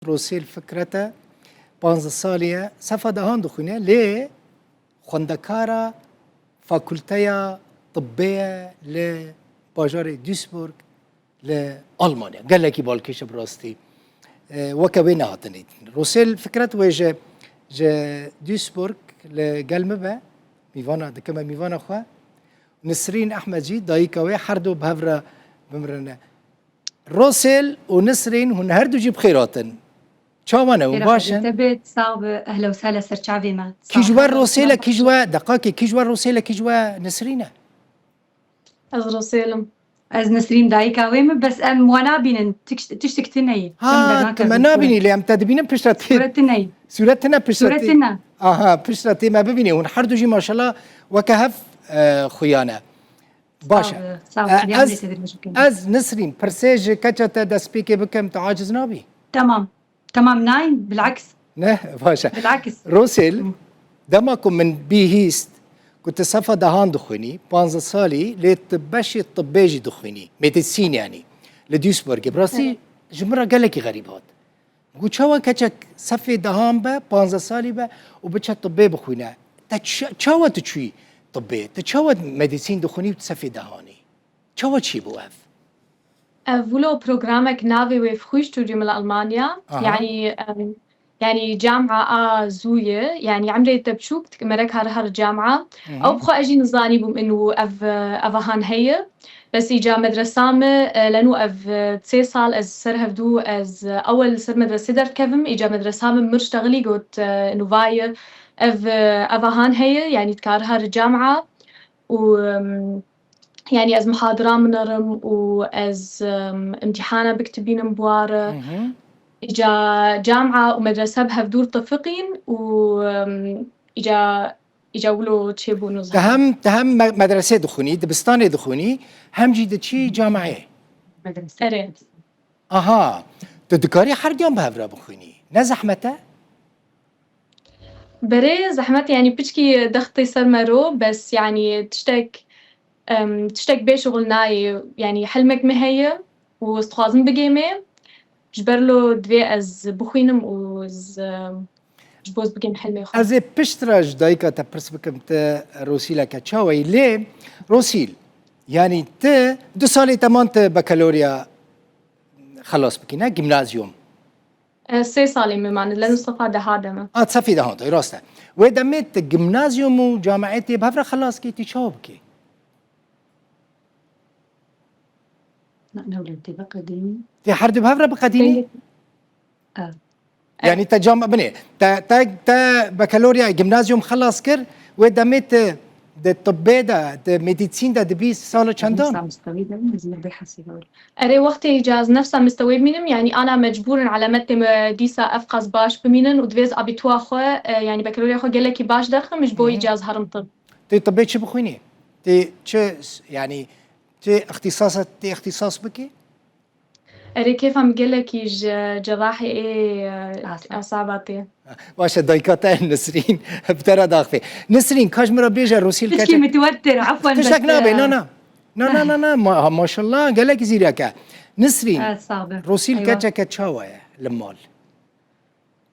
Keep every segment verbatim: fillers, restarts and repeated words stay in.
Rosêl Fikret e, panzdeh salî ye, sefa dehan dixwîne, lê xwendekara fakulteya tibbê ye li bajarê Duisburg li Almanya. Gelekî balkêş e bi rastî. E, weke wê nehatin dîtin. Rosêl Fikret wê ji, ji Duisburg li gel min be, mîvana, dikime mîvana xwe. Nisrîn Ehmed jî dayika wê, her du bi hev re bimirine. Rosêl û Nisrîn, hûn her du jî bi xêr hatin. Çawa ne, hûn Xêra baş in? Te bê, sax bi, ehla û sehla ser çavê me. Kî ji we Rosêl e, kî ji we, deqakê, kî ji we Rosêl e, kî ji we Nisrîn e? Ez Rosêl im. Ez Nisrîn, dayika wê me, bes em wan nabînin, tik-, tiştik tune ye. Ha, tu me nabînî, lê em te dibînin piştre tê. Sûret tune ye. Sûret tune piştre tê. Sûret tune. Aha, piştre tê me bibînî. Hûn her du jî maşallah weke hev, e, xuya ne. Baş e. Sağ ol, sağ ol. E, Xwedê ez, emrê te dirêj bikin. Ez Nisrîn, pirsê ji keça te destpêkê bikim, tu aciz nabî? Tamam. Tamam, nein, bilaks. Ne, baş e. Bilaks. Rosêl, Hı. dema ku min bihîst ku tu sefa dehan dixwînî, panzdeh salî, lê tu beşê tibbê jî dixwînî, medîsîn yanî, li Duisburgê. Bi rastî Evet. ji min re gelekî xerîb hat. Got, çawa keçek sefê dehan be, panzdeh salî be û biçe tibbê bixwîne? Te ça-, çawa tu çûyî tibbê? Te çawa medîsîn dixwînî û sefê dehanî? Çawa çêbû ev? Ev wilo programek navê wê Frühstudium li Almanya. Aha. Yanî, em, yanî camia a zû ye. Yanî emrê te biçûk, me re kare here camia. Hı hı. Ew bi xwe ez jî nizanîbûm inu ev, ev ahan heye. Bes îca medresa me, e, leno ev, e, sê sal ez ser hevdû ez, e, ewel li ser medresê derdikevim, îca medresa me mir ştexilî got, e, nûvaye ev, e, ev ahan heye, yanî dikare here camia û, em, yanî ez mihadira min erim û ez, em, imtîhana biktibînim bi wa re. Hı hı. Îca camia û medrese bi hevdû ritifiqîn û, em, îca Îca wilo çêbû nizam. Te hem, te hem me-, medresê dixwînî, dibistanê dixwînî, hem jî diçî camiyê. Medrese. Erê. Aha. Tu dikarî her diyan bi hev re bixwînî. Ne zehmet e? Berê zehmet, yanî piçkî dextê ser me ro, bes yanî tiştek, em, tiştek bê şixul nayê, yanî hilmek me heye û ez dixwazim bigêmê. Ji ber lo divê ez bixwînim û ez, em, ji bo ez bigêm hilmê xwe. Ez ê piştre ji dayika te pirs bikim, te Rosîleke çawa yî? Lê Rosîl, yanî ti du salê te man tu bakalorya xelas bikî, ne? Gimnazyum. E, sê salê min mane, li Mustafa deha de me. A, sefê deha de, rast e. Wê demê tu gimnazyum û camiyetê bi hev re xelas kî, tu çawa bikî? Na, ne wile tê biqedînî. Tê her du bi hev re biqedînî? Tê. E. Yanî te cam-, binê, te, te, te bakalorya gimnazyum xelas kir, wê demê te di tibbê de, di medîsîn de dibî sala çendan? Sa mistewî de, ez bê hesî bol. Erê, wextê îca ez nefsa mistewê bimînim, yanî ana mecbûr in elemetê me dîsa ev qas baş bimînin û divê ez abîtuwa xwe, e, yanî bakalorya xwe gelekî baş derxim, ji bo Hı hı. îca ez herim tib. Tê tibbê çi bixwînî? Tê çi, yanî, tê îxtîsasa, tê îxtîsas bikî? Erê, kêfa min gelekî ji cerahê ê, e, Asab. Asaba tê. Baş e, dayika te Nisrîn, bi te re daxivê. Nisrîn, ka ji min re bêje, Rosîl Piçkî keçek. Mitwettir, efwen. Tiştek bes, nabe, e, na, na. Na, na, na, na, ma-, maşallah, gelek zîrek e. Nisrîn, E, sax be. Rosîl Eywa. keçeke çawa ye li mal?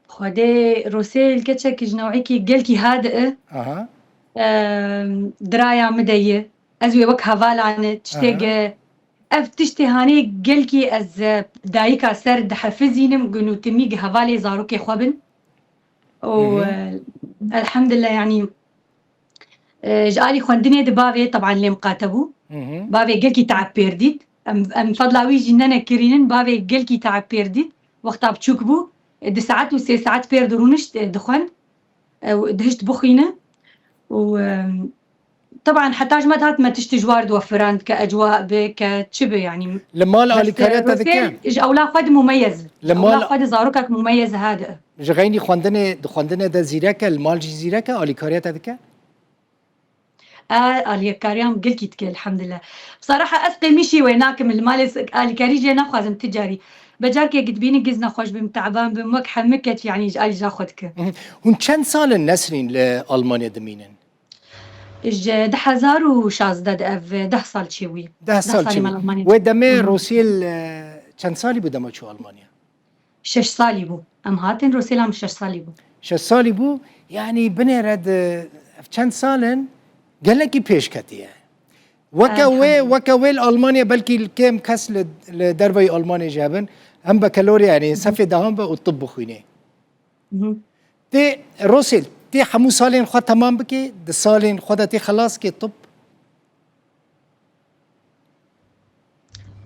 Xwedê Rosêl keçek ji newekî gelkî hadi e. Aha. Em, diraya min de ye. Ez wê wek hevalane, tiştê Aha. ge-, ev tiştê hanê gelkî ez, e, dayika ser dihefizînim, gunutimî gi hevalê zarokê xwe bin. Û, Hı hı. e, elhamdulillah, yanî, e, ji alî xwendinê di bavê, teban lê miqate bû. Hı hı. Bavê gelkî teeb pêr dît. Em, em fedla wî jî nenekirînin, bavê gelkî teeb pêr dît. Wexta biçûk bû, e, di saet û sê saet pêr dirûnişt, e, dixwend. Ew dihişt bixwîne. Û, em, teban heta ji me dihat me tiştî ji war diwefirand, ke ecwa be, ke çi be, yanî. Li mal Bes, alîkariya e, te dike? Rosêl ji ewla xwe di mumeyez. Li Ewla mal xwe di zarokek mumeyez hadi. Ji xeynî xwendinê, di xwendinê de zîrek e, li mal jî zîrek e, alîkariya te dike? E, alîkariya min gelkî dike, elhamdulillah. Bi saraha ez qêmîşî wê nakim, li malê s-, alîkarî jê naxwazim ti carî. Be carkê dibînim giz nexweş bim, teban bim, wek hemû keç, yanî ji alî ja xwe dike. Hı hı. Hûn çend sal in Nesrîn li Almanya dimînin? Ji du hezar û şazdeh de ev deh sal çêbûyî. Deh sal çêbûyî. Deh salî me li Almanya. Wê demê Hı hı. Rosîl, e, çend salî bû dema çû Almanya? Şeş salî bû. Em hatin Rosêl em şeş salî bû. Şeş salî bû, yanî binêre di ev çend sal in gelekî pêş ketiye. Weke wê, weke wê li Almanya belkî li kêm kes li, li derveyî Almanyê jî hebin. Em bekelorya, yanî sefê dehan be û tib bixwînê. Tê Rosêl, tê hemû salên xwe temam bikê, di salên xwe de tê xelas kê tib?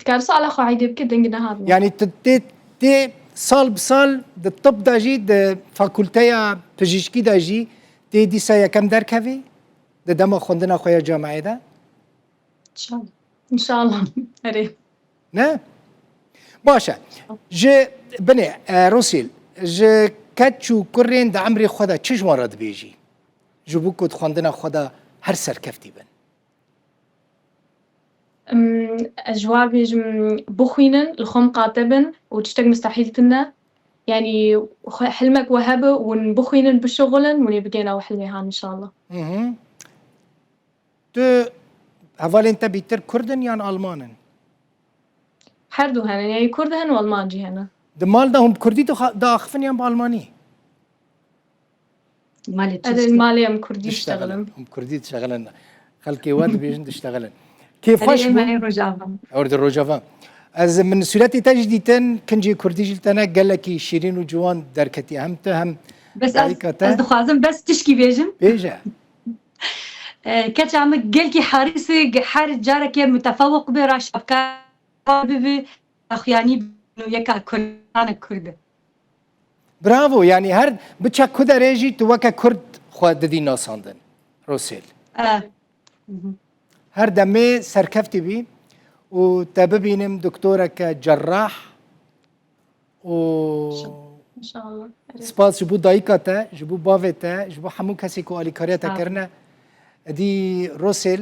Dikar suala xwe eydê bike, deng nehatime. Yanî tu tê, tê sal bi sal di tib de jî, di fakulteya pijîşkî de jî tê dîsa yekem derkevî di dema xwendina xwe ya camiyê de? Înşallah. Erê. Ne? Baş e. Ji binê, e, Rosîl, ji keç û kurên di emrê xwe de çi ji wan re dibêjî? Ji bo ku di xwendina xwe de her serkeftî bin. Em, ez ji wan bêjim, bixwînin, li xwe miqate bin û tiştek mistehîl tune. Yanî xwe, hilmek we hebe, hûn bixwînin, bişixulin, hûn ê bigêne ew hilmê han, înşallah. Hı hı. Tu hevalên te bîtir Kurd in yan Alman in? Her du hene, yanî Kurd hene û Alman jî hene. Di mal de hûn bi Kurdî dixa-, diaxifin yan bi Almanî? Malê Ez ê malê em Kurdî diştexilin. Hûn bi Kurdî diştexilin. Xelkê we dibêjin diştexilin. Kêfxweş bû. Em ê Rojava. Ewr di Rojava. Ez min sûretê te jî dîtin, kincê Kurdî jî li te ne, gelekî şîrîn û ciwan derketiye. Hem tu hem Bes ez, dayika te. Ez dixwazim bes tişkî bêjim. Bêje. E, keça min gelkî herîs e, her carekê mutefewiq be, raşafka bibe, daxuyanî bibin û yeka Kurd, Kurd. Bravo, yanî her biçe ku derê jî tu weke Kurd xwe didî nasandin. Rosêl. E, Her demê serkeftî bî û te bibînim doktoreke cerrah û İnşallah. Spas ji bo dayika te, ji bo bavê te, ji bo hemû kesê ku alîkariya te kirine. Edî Rosêl,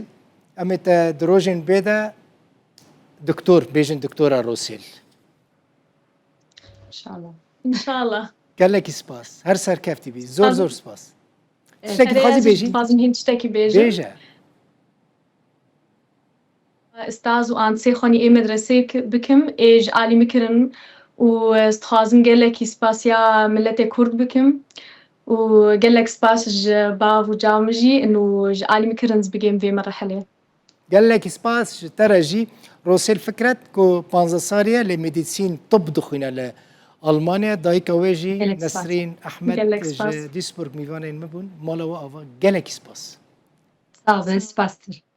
em ê te di rojên bê de doktor, bêjin doktora Rosêl. İnşallah. İnşallah. Gelekî spas. Her serkeftî bî. Zor zor spas. Tiştekî dixwazî bêjî? Dixwazim hîn tiştekî bêjim. Bêje. Staz û ansê xwenî ê medresê ki-, bikim, ê ji alî min kirin û ez dixwazim gelekî spasiya miletê Kurd bikim û gelek spas ji bav û cav min jî in û ji alî min kirin ez bigêm vê merhelê. Gelekî spas ji te re jî. Rosêl Fikret ku panzdeh salî ye lê medîsîn, tib dixwîne li Almanya. Dayika wê jî Nesrîn Ehmed ji Duisburg mîvanên min bûn. Mala we ava. Gelekî spas. Sağ olun, spastir.